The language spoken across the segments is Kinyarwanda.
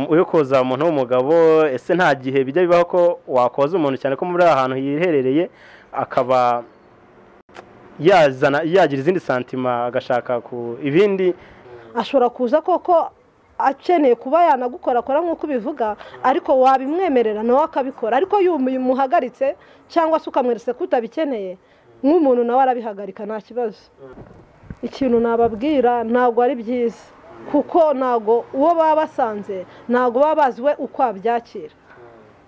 Uri koza umuntu w'umugabo, ese nta gihe bijya bibaho ko wakoza umuntu, cyane ko muri ahantu hiherereye, akaba yazana yagira izindi sentiments, agashaka ku ibindi? Ashobora kuza koko akeneye kuba yanagukorakora nk'uko ubivuga, ariko wabimwemerera nawe akabikora. Ariko iyo umuhagaritse cyangwa se ukamweretse ko utabikeneye, nk'umuntu nawe arabihagarika, nta kibazo. Ikintu nababwira, ntabwo ari byiza, kuko ntabwo uwo baba basanze, ntabwo baba bazi we uko abyakira.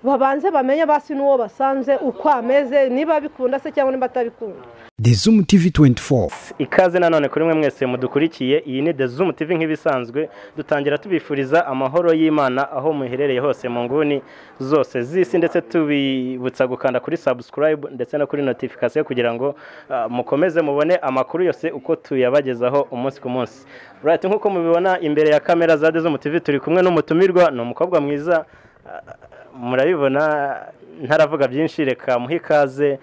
Babanze bamenye basi n'uwo basanze uko ameze, niba abikunda se cyangwa niba atabikunda. The Zoom TV 24. Ikaze nanone kuri mwe mwese mudukurikiye. Iyi ni The Zoom TV. Nk'ibisanzwe, dutangira tubifuriza amahoro y'Imana aho muherereye hose mu nguni zose z'isi, ndetse tubibutsa gukanda kuri subscribe ndetse no kuri notification kugira ngo mukomeze mubone amakuru yose uko tuyabagezaho umunsi ku munsi. Right, nk'uko mubibona imbere ya kamera za The Zoom TV, turi kumwe n'umutumirwa, ni umukobwa mwiza, murabibona. Ntaravuga byinshi, reka muhe ikaze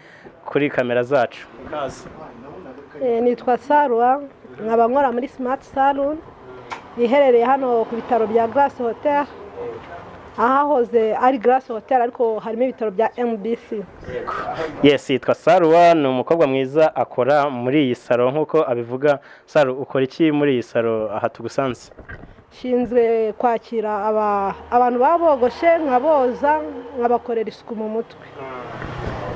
kuri kamera zacu. Ikaze. Nitwa Sarwa, nkaba nkora muri Smart Salon iherereye hano ku bitaro bya Grace Hotel, ahahoze ari Grace Hotel, ariko harimo ibitaro bya MBC. Yes, yitwa Sarwa, ni umukobwa mwiza, akora muri iyi salon nk'uko abivuga. Saru, ukora iki muri iyi salon aha tugusanze? Nshinzwe kwakira abantu baba bogoshe, nkaboza, nkabakorera isuku mu mutwe.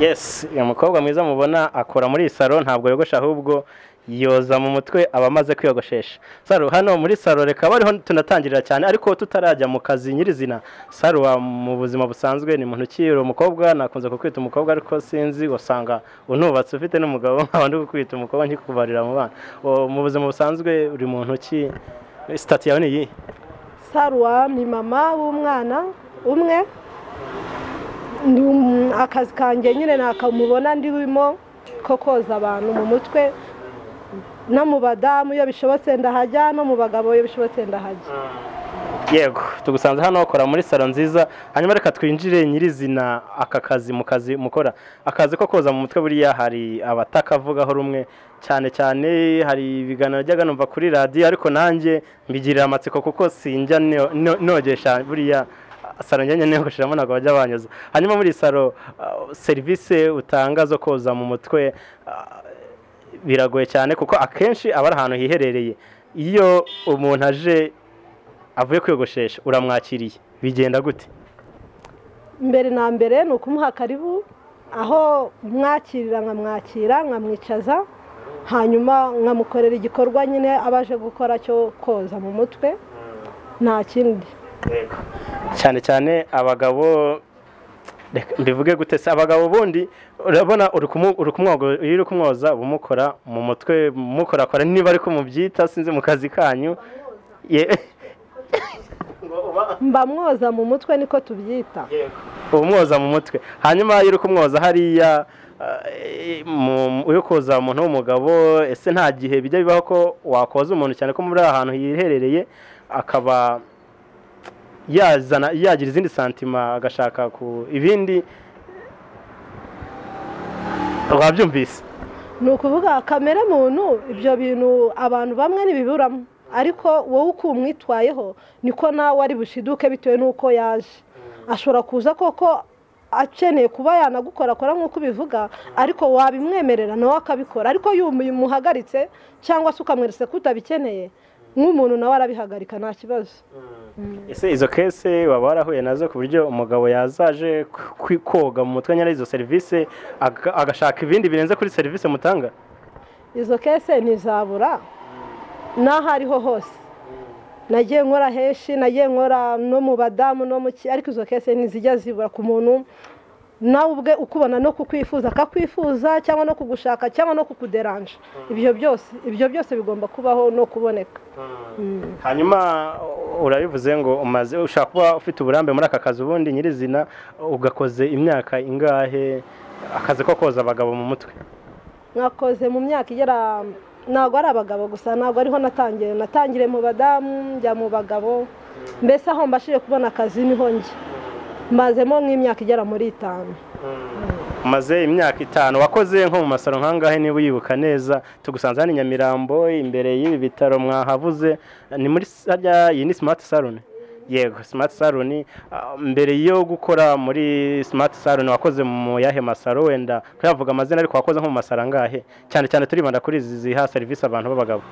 Yes, uyu mukobwa mwiza mubona akora muri iyi salon, ntabwo yogosha, ahubwo yoza mu mutwe aba amaze kwiyogoshesha. Saru, hano muri salon, reka bariho tunatangirira cyane, ariko tutarajya mu kazi nyirizina. Saru, mu buzima busanzwe ni muntu ki? Uri umukobwa, nakunze kukwita umukobwa, ariko sinzi, usanga unubatse ufite n'umugabo, nkaba ndi kukwita umukobwa nkikubarira mu bana. Mu buzima busanzwe uri muntu ki? Status yawe ni iyi? Sarwa ni mama w'umwana umwe. Akazi kanjye nyine nakamubona ndimo ko koza abantu mu mutwe, no mu badamu iyo bishobotse ndahajya, no mu bagabo iyo bishobotse ndahajya. Yego, tugusanze hano ukora muri salon nziza. Hanyuma reka twinjire nyirizina aka kazi, mu kazi mukora, akazi ko koza mu mutwe. Buriya hari abatakavugaho rumwe cyane cyane, hari ibiganiro najyaga numva kuri radiyo, ariko nanjye mbigirira amatsiko kuko sinjya nogesha. Buriya salon njya nogosheramo ntabwo bajya banyoza. Hanyuma muri salon, serivisi utanga zo koza mu mutwe, biragoye cyane kuko akenshi aba ari ahantu hiherereye. Iyo umuntu aje avuye kwiyogoshesha, uramwakiriye, bigenda gute? Mbere na mbere ni ukumuha karibu, aho mwakirira nkamwakira, nkamwicaza, hanyuma nkamukorera igikorwa nyine aba aje gukora cyo koza mu mutwe, nta kindi. Cyane cyane abagabo, reka mbivuge gute se, abagabo ubundi urabona iyo uri kumwoza uba umukora mu mutwe, mukorakora niba ariko mubyita, sinzi mu kazi kanyu. Mba mwoza mu mutwe, niko tubyita. Uba umwoza mu mutwe. Hanyuma iyo uri kumwoza hariya, uri koza umuntu w'umugabo, ese nta gihe bijya bibaho ko wakoza umuntu, cyane ko muri ahantu hiherereye, akaba yazana yagira izindi sentiments, agashaka ku ibindi? Wabyumvise? Ni ukuvuga kamere muntu, ibyo bintu abantu bamwe ntibiburamo, ariko wowe uko umwitwayeho niko nawe ari bushiduke bitewe n'uko yaje. Ashobora kuza koko akeneye kuba yanagukorakora nk'uko ubivuga, ariko wabimwemerera nawe akabikora. Ariko iyo umuhagaritse cyangwa se ukamweretse ko utabikeneye, nk'umuntu nawe arabihagarika, nta kibazo. Ese izo case waba warahuye nazo, ku buryo umugabo yazaje koga mu mutwe nyine izo serivisi, agashaka ibindi birenze kuri serivisi mutanga? Izo case ntizabura n'aho ariho hose. Nagiye nkora henshi, nagiye nkora no mu badamu no mu ki, ariko izo case ntizijya zibura ku muntu nawe ubwe ukubona no kukwifuza, akakwifuza, cyangwa no kugushaka, cyangwa no kukuderanja. Ibyo byose bigomba kubaho no kuboneka. Hanyuma urabivuze ngo umaze, ushobora kuba ufite uburambe muri aka kazi. Ubundi nyirizina ugakoze imyaka ingahe, akazi ko koza abagabo mu mutwe? Mwakoze mu myaka igera, ntabwo ari abagabo gusa, ntabwo ariho natangiye. Natangiriye mu badamu, njya mu bagabo, mbese aho mbashije kubona akazi niho njya. Mazemo nk'imyaka igera muri 5. Maze imyaka 5 wakoze nko mu masaro nkangahe niba uyibuka neza? Tugusanze hano i Nyamirambo imbere y'ibi bitaro mwahavuze, ni muri harya iyi ni Smart Salon. Yego, Smart Salon. Mbere yo gukora muri Smart Salon wakoze mu yahe masaro? Wenda kuyavuga amazina, ariko wakoze nko mu masaro angahe? Cyane cyane turibanda kuri izi ziha serivisi abantu b'abagabo.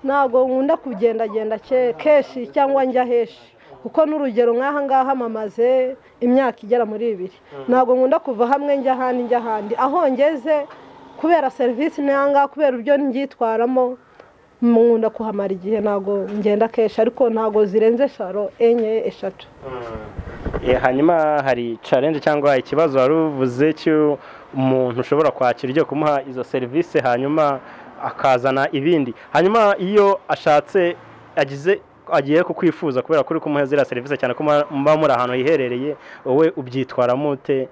Ntabwo nkunda kugendagenda kenshi cyangwa njya heshi, kuko n'urugero nk'aha ngaha mamaze imyaka igera muri 2. Ntabwo nkunda kuva hamwe njya ahandi njya ahandi, aho ngeze kubera serivisi nanga, kubera ibyo ngyitwaramo, nkunda kuhamara igihe, ntabwo ngenda kenshi, ariko ntabwo zirenze saro 4 3. Hanyuma hari challenge cyangwa ikibazo wari uvuze cy'umuntu ushobora kwakira ugiye kumuha izo serivisi hanyuma akazana ibindi, hanyuma iyo ashatse agize agiye kukwifuza kubera kuri kumuha ziriya serivisi, cyane ko muba muri ahantu hiherereye, wowe ubyitwaramo ute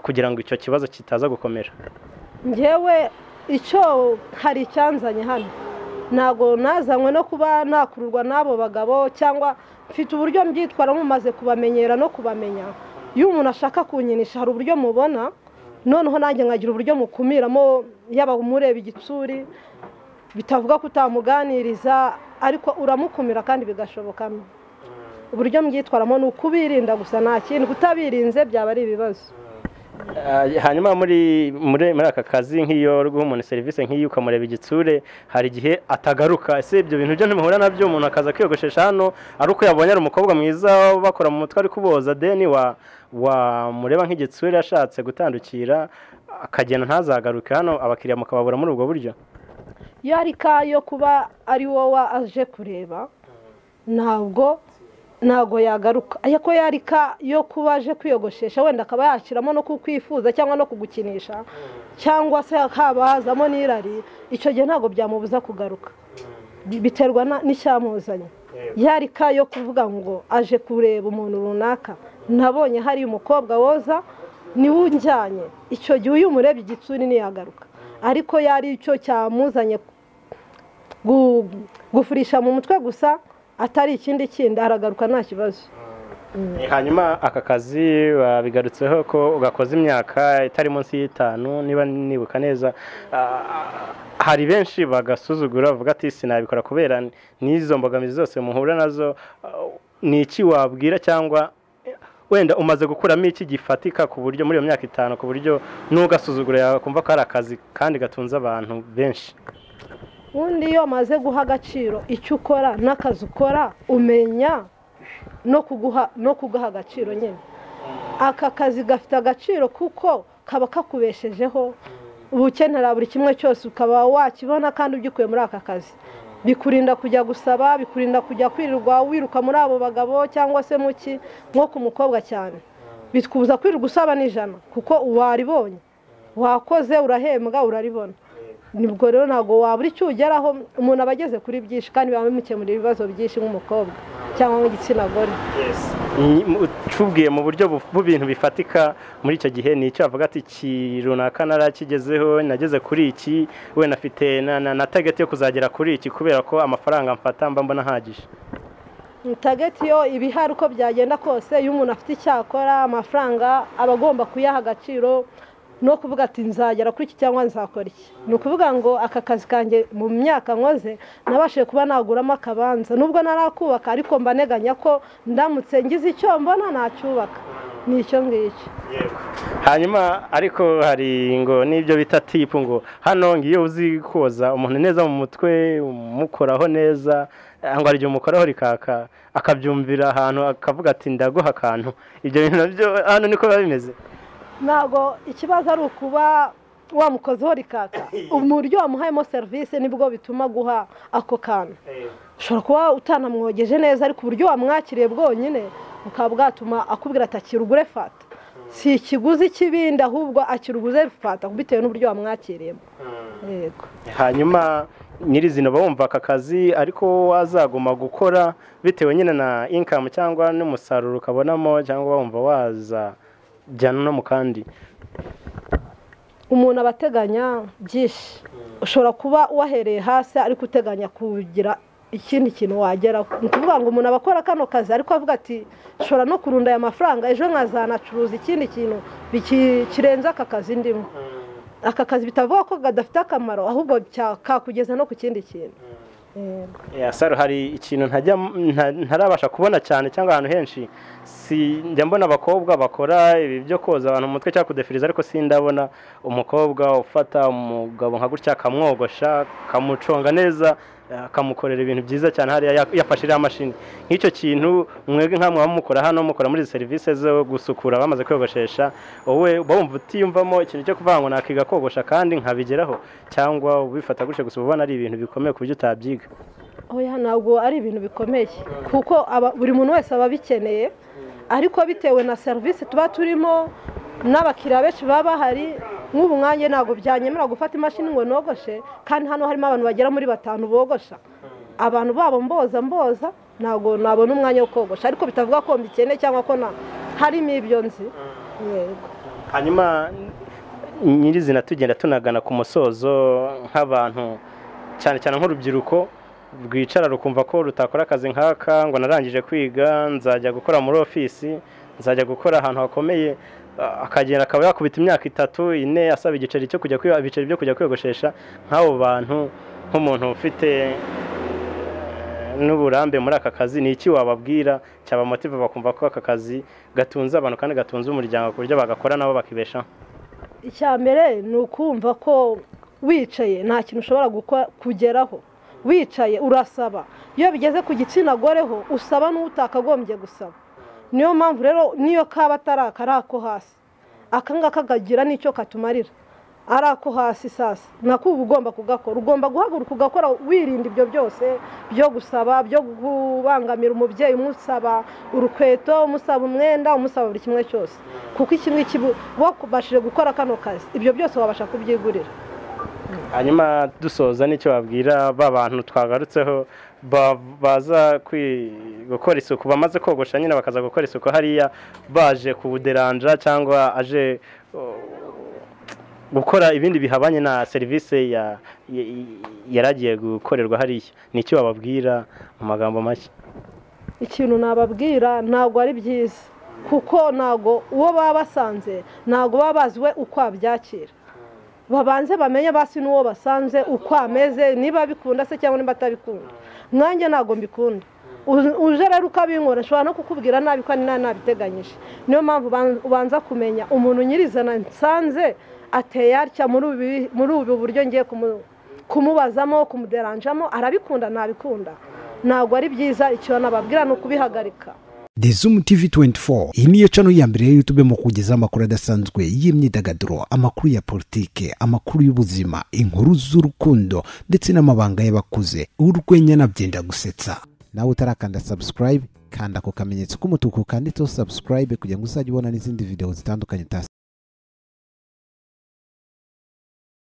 kugira ngo icyo kibazo kitaza gukomera? Njyewe icyo hari icyanzanye hano, ntabwo nazanywe no kuba nakururwa n'abo bagabo, cyangwa mfite uburyo mbyitwaramo, maze kubamenyera no kubamenya. Iyo umuntu ashaka kunyinisha hari uburyo mubona, noneho nanjye nkagira uburyo mukumiramo, yaba umureba igitsuri bitavuga ko utamuganiriza, ariko uramukumira kandi bigashobokamo. Uburyo mbyitwaramo ni ukubirinda gusa, nta kindi, kutabirinze byaba ari ibibazo. Hanyuma muri aka kazi nk'iyo uri guha umuntu serivisi nk'iyi ukamureba igitsure, hari igihe atagaruka. Ese ibyo bintu byo ntimuhura nabyo? Umuntu akaza kwiyogoshesha hano ari uko yabonye ari umukobwa mwiza bakora mu mutwe ari kuboza, deni wamureba nk'igitsure ashatse gutandukira akagenda ntazagaruke hano, abakiriya mukababura muri ubwo buryo? Iyo ari ka yo kuba ari wowe aje kureba ntabwo yagaruka, ariko yari ka yo kuba aje kwiyogoshesha wenda akaba yashyiramo no kukwifuza cyangwa no kugukinisha, cyangwa se haba hazamo n'irari, icyo gihe ntabwo byamubuza kugaruka, biterwa n'icyamuzanye. Yari ka yo kuvuga ngo aje kureba umuntu runaka, nabonye hari umukobwa woza niwe unjyanye, icyo gihe uyu umurebye igitsuri ntiyagaruka. Ariko yari icyo cyamuzanye gufurisha mu mutwe gusa, atari ikindi kindi, aragaruka nta kibazo. Hanyuma aka kazi babigarutseho ko ugakoze imyaka itari munsi y'5 niba nibuka neza. Hari benshi bagasuzugura bavuga ati sinabikora kubera n'izo mbogamizi zose muhura nazo. Ni iki wabwira, cyangwa wenda umaze gukuramo iki gifatika ku buryo muri iyo myaka 5 ku buryo n'ugasuzugura yakumva ko ari akazi kandi gatunze abantu benshi? Ubundi iyo umaze guha agaciro icyo ukora n'akazi ukora, umenya no kuguha agaciro nyine. Aka kazi gafite agaciro kuko kaba kakubeshejeho, ubukenera buri kimwe cyose ukaba wakibona kandi ugikuye muri aka kazi. Bikurinda kujya gusaba, bikurinda kujya kwirirwa wiruka muri abo bagabo cyangwa se muki, nko ku mukobwa cyane bitkubuza kwirirwa usaba n'ijana, kuko waribonye, wakoze, urahembwa, uraribona. Nibwo rero ntabwo wabura icyo ugeraho, umuntu aba ageze kuri byinshi kandi biba bimukemurira ibibazo byinshi nk'umukobwa cyangwa nk'igitsina gore. Tubwiye mu buryo bw'ibintu bifatika muri icyo gihe, ni icyo avuga ati iki runaka narakigezeho, nageze kuri iki, wenda afite na target yo kuzagera kuri iki kubera ko amafaranga mfata mba mbona ahagije. Target yo ibihari uko byagenda kose, iyo umuntu afite icyo akora amafaranga aba agomba kuyaha agaciro no kuvuga ati nzagera kuri iki cyangwa nzakora iki. Ni ukuvuga ngo aka kazi kanjye mu myaka nkoze nabashije kuba naguramo akabanza, nubwo narakubaka ariko mba nteganya ko ndamutse ngize icyo mbona nacyubaka, ni icyo ngicyo. Hanyuma ariko hari ngo n'ibyo bita tipu, ngo hano ngiyo uzi koza umuntu neza mu mutwe umukoraho neza, ngo hari igihe umukoraho rikaka akabyumvira ahantu akavuga ati ndaguha akantu. Ibyo bintu nabyo hano niko biba bimeze. Ntabwo ikibazo ari ukuba wamukozeho rikaka, uburyo wamuhayemo serivisi nibwo bituma guha ako kantu. Ushobora kuba utanamwogeje neza, ariko uburyo wamwakiriye bwonyine bukaba bwatuma akubwira ati akira ugure fata. Si ikiguzi cy'ibindi, ahubwo akira uguze fata bitewe n'uburyo wamwakiriyemo. Yego. Hanyuma nyirizina bumva aka kazi ariko wazaguma gukora bitewe nyine na income cyangwa n'umusaruro ukabonamo, cyangwa wumva waza jyana no mu kandi. Umuntu abateganya byinshi, ushobora kuba wahereye hasi ariko uteganya kugira ikindi kintu wageraho. Ni ukuvuga ngo umuntu aba akora kano kazi ariko avuga ati nshobora no kurunda aya mafaranga ejo nkazanacuruza ikindi kintu kirenze aka kazi ndimo. Aka kazi bitavuga ko kadafite akamaro, ahubwo kakugeza no ku kindi kintu. Saro, hari ikintu ntarabasha kubona cyane cyangwa ahantu henshi, si njya mbona abakobwa bakora ibi byo koza abantu umutwe cyangwa kudefiriza, ariko sindabona umukobwa ufata umugabo nka gutya akamwogosha, akamuconga neza, akamukorera ibintu byiza cyane hariya yafashe iriya mashini. Nk'icyo kintu mwebwe nka mwaba mukora hano, mukora muri izi serivisi zo gusukura bamaze kwiyogoshesha, wowe wumva utiyumvamo ikintu cyo kuvuga ngo nakiga kogosha kandi nkabigeraho, cyangwa ubifata gutya gusa ubona ari ibintu bikomeye ku buryo utabyiga? Oya, ntabwo ari ibintu bikomeye kuko buri muntu wese aba abikeneye, ariko bitewe na serivisi tuba turimo n'abakiriya benshi baba bahari. Nk'ubu nkanjye ntabwo byanyemera gufata imashini ngo nogoshe, kandi hano harimo abantu bagera muri 5 bogosha. Abantu babo mboza ntabwo nabona umwanya wo kogosha, ariko bitavuga ko mbikeneye cyangwa ko harimo ibyo nzi. Yego. Hanyuma nyirizina tugenda tunagana ku musozo, nk'abantu cyane cyane nk'urubyiruko rwicara rukumva ko rutakora akazi nk'aka, ngo narangije kwiga nzajya gukora muri ofisi, nzajya gukora ahantu hakomeye, akagenda akaba yakubita imyaka 3 4 asaba igiceri cyo kujya kwiba, ibiceri byo kujya kwiyogoshesha. Nk'abo bantu, nk'umuntu ufite n'uburambe muri aka kazi, ni iki wababwira cyabamotiva bakumva ko aka kazi gatunze abantu kandi gatunze umuryango ku buryo bagakora nabo bakibeshaho? Icya mbere ni ukumva ko wicaye nta kintu ushobora kugeraho. Wicaye urasaba, iyo bigeze ku gitsina gore ho usaba n'utakagombye gusaba. Niyo mpamvu rero niyo kaba atari ako hasi, aka ngaka kagira n'icyo katumarira, ari ako hasi sasa nako uba ugomba kugakora, ugomba guhaguruka ugakora wirinda ibyo byose byo gusaba, byo kubangamira umubyeyi umusaba urukweto, umusaba umwenda, umusaba buri kimwe cyose, kuko iki ngiki wabashije gukora kano kazi ibyo byose wabasha kubyigurira. Hanyuma dusoza, n'icyo babwira ba bantu twagarutseho baza gukora isuku, bamaze kogosha nyine bakaza gukora isuku hariya, baje kubuderanja cyangwa aje gukora ibindi bihabanye na serivisi yaragiye gukorerwa hariya, n'icyo bababwira mu magambo make? Ikintu nababwira, ntabwo ari byiza, kuko ntabwo uwo baba basanze ntabwo baba bazi we uko abyakira. Babanze bamenye basi n'uwo basanze uko ameze, niba bikunda se cyangwa niba atabikunda. Nkanjye ntabwo mbikunda, uje rero ukabinkora nshobora no kukubwira nabi ko nabiteganyije. Niyo mpamvu ubanza kumenya umuntu nyirizana nsanze ateye atya muri ubu buryo ngiye kumubazamo, kumuderanjamo, arabikunda ntabikunda. Ntabwo ari byiza, icyo nababwira ni ukubihagarika. The Zoom TV 24 iyi niyo channel ya mbere ya YouTube mu kugeza amakuru adasanzwe y'imyidagaduro, amakuru ya politike, amakuru y'ubuzima, inkuru z'urukundo ndetse n'amabanga y'abakuze, urwenya nabyenda gusetsa. Nawe utarakanda subscribe, kanda ku kamenyetso k'umutuku kanditseho subscribe kugira ngo uzajye ubona n'izindi video zitandukanye.